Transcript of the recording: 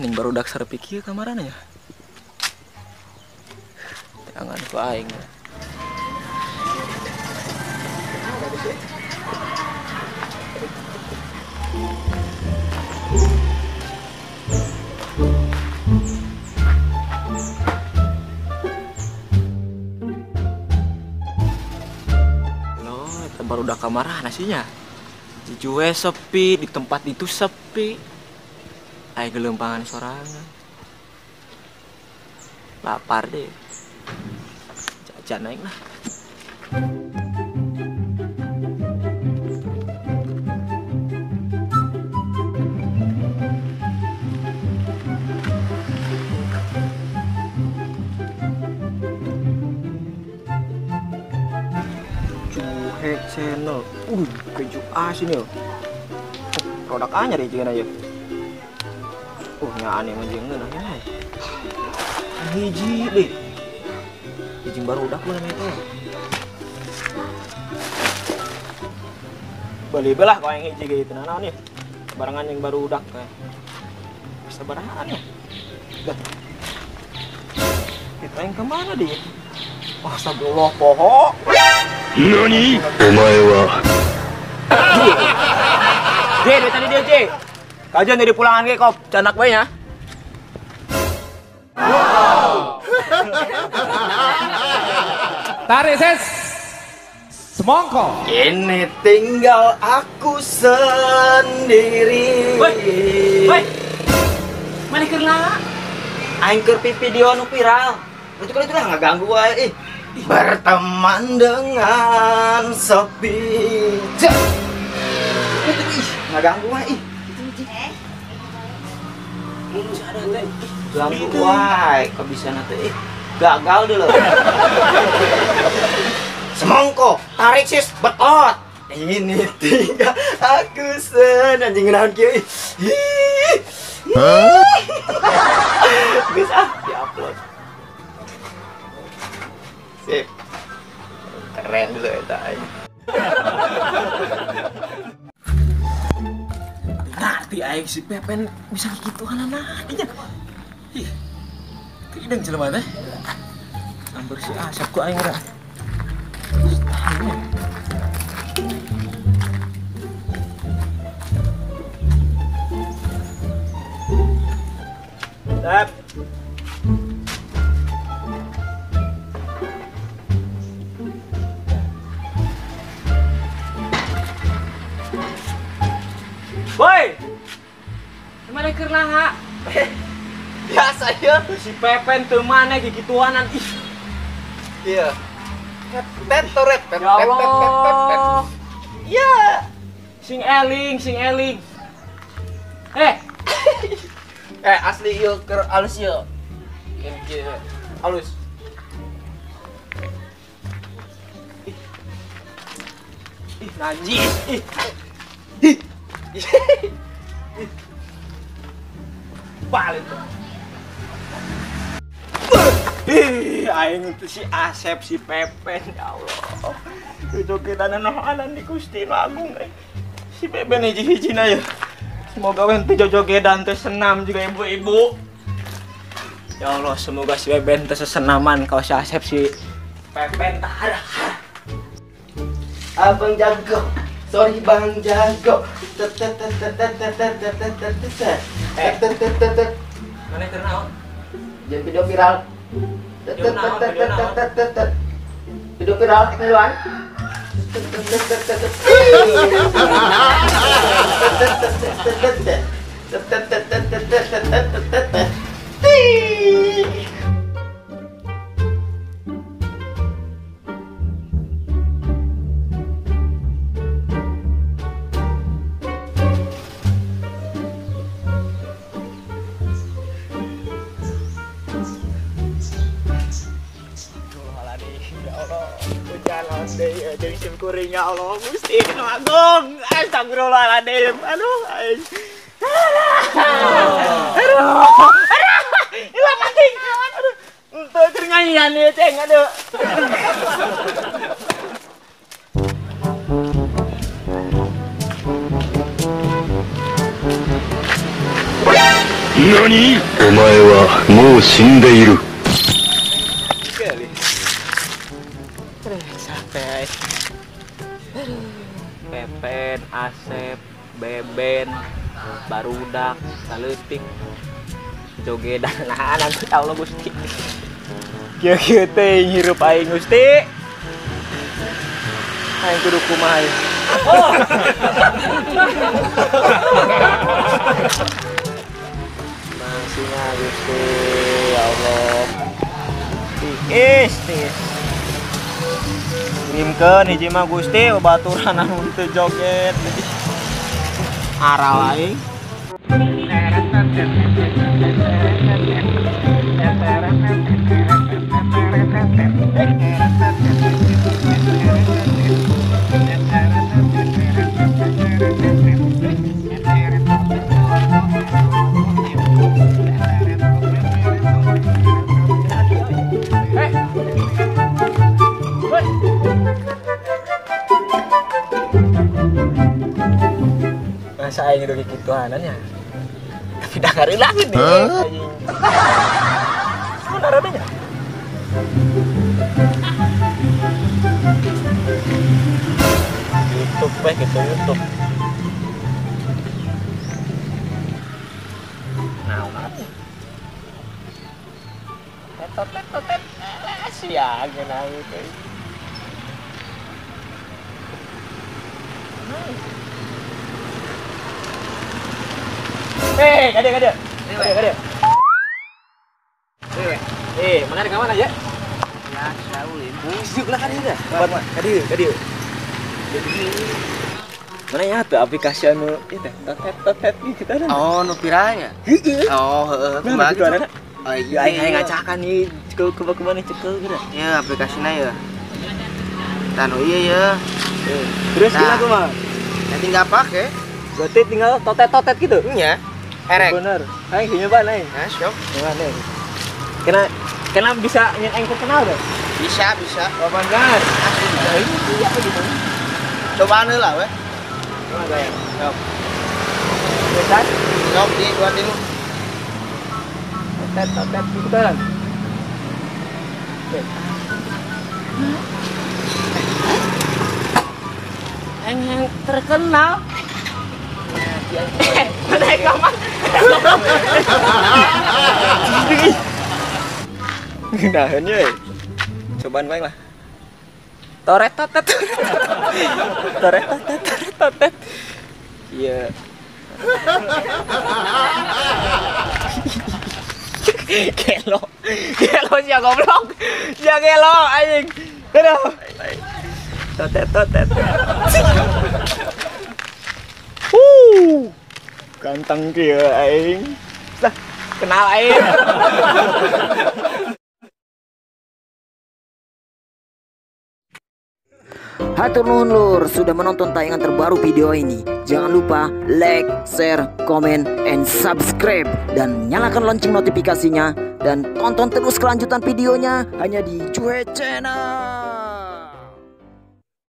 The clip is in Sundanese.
Ning barudak sarepi kieu kamarana nya. Tangan ku aing. Loh, eta barudak kamarana sih nya. Jujue sepi, di tempat itu sepi. Aing gelempangan sorangan. Lapar deh. Jajan aing lah. Cuhe channel. Keju asin ya. Produk anyar ya jeung aja. Nya aneh mah jeung ngeunah nya. Hiji deh. Hiji barudak mah namanya teh. Beli belah kau yang hiji gitu naon nih. Barengan yang barudak kayak. Bisa barengan ya. Dah. Kita yang kemana dia? Astagfirullah, poho. Nani? Omae wa. J, dari tadi dia J. Kajian dari pulangan ke kop, canak bae nya. Wow. Tarik ses. Semongko. Ini tinggal aku sendiri. Woi. Woi. Mana keur lah? Aing keur video nu viral. Itu kan itulah ngaganggu wae ih. Berteman dengan sepi. Cek. Itu ih ngaganggu wae ih. Ganggu wae kok bisa nanti ih. Gagal dulu. Semongko, tarik sis, betot. Ini tinggal aku sen anjing naon kieu ih. Geus ah diupload. Sip. Keren dulu eta aing. Ngerti aing si Pepen bisa gituan anaknya. Ih. Tideng jelema teh. Amber si Asep ku aing ora. Tap. Woi. Mana keur laha? Biasa ya. Si Pepen teu mana gigituanan ih. Iya. Pet toret pet ya pet pet pet pet pet. Iya. Sing eling, sing eling. Eh. Asli ieu keur alus ieu. Kieu alus. Ih. Ih, najis. Ih. Ih. Ih. Balik. Ih, aing itu si Asep, si Pepen, ya Allah. Itu kita nanohanan di Gusti Nu Agung eh. Si Pepen hiji-hijina ya. Semoga we teu jojogedan teu senam juga ibu-ibu. Ya Allah, semoga si Pepen teu sesenaman kau si Asep si Pepen tah. Abang jago. Sorry Bang Jago. Mana keur naon? Jangan video viral. Video viral keluar. Jadi sim kuring ya Allah Gusti Nu Agung. Astagfirullahaladzim. Aduh. Aduh. Aduh. Hilang anjing. Aduh. Untuk keur nyanyian ieu ceng aduh. 何？お前はもう死んでいる。 Capek. Pepen, Asep, Beben, barudak, saleutik, jogedan nahanan ya Allah Gusti. Kieu-kieu teh hirup aing Gusti. Aing kudu kumaha. Oh. Mangsinya Gusti, ya Allah. Tiis, tiis. Kirimkeun hiji mah Gusti babaturan anu teu joget. Aral aing. Masa aing udah kikituanan ya? Tapi dah ngareulak gede anjing. Mana radanya? YouTube weh gitu YouTube. Naon atuh? Tetot tetot tet. Sia geuna teh. Eh, kade kade. Kade kade. Eh, mana di mana ya? Ya, saulin. Musik lah kade dah. Kade, kade. Mana ya tuh aplikasi anu ieu teh, totet totet gitu ada. Oh, nu viralnya. Heeh. Oh, heeh, kumaha gitu ada. Oh iya, aing aing ngacakan ieu cekel kumaha cekel gitu. Iya, aplikasina ya. Tah nu ieu ya. Terus gimana kumaha? Ya tinggal pake. Berarti tinggal totet-totet gitu? Iya. Erek. Bener. Aing nyoba aing. Nah, siap. Nyoba aing. Kena kena bisa yang aing terkenal deh? Bisa, bisa. Kapan kan? Asli. Iya gitu. Cobaan heula we. Coba gaya. Siap. Besan? Siap di dua tilu. Totet totet gitu kan. Aing yang terkenal. Mana kamar? Nahan ya. Cobaan baik lah. Toret totet. Toret totet toret totet. Iya. Gelo. Gelo sia goblok. Sia gelo anjing. Aduh. Totet totet. Ganteng kieu aing. Lah, kenal aing. Hatur nuhun lur sudah menonton tayangan terbaru video ini. Jangan lupa like, share, comment, and subscribe. Dan nyalakan lonceng notifikasinya. Dan tonton terus kelanjutan videonya hanya di Juhe Channel.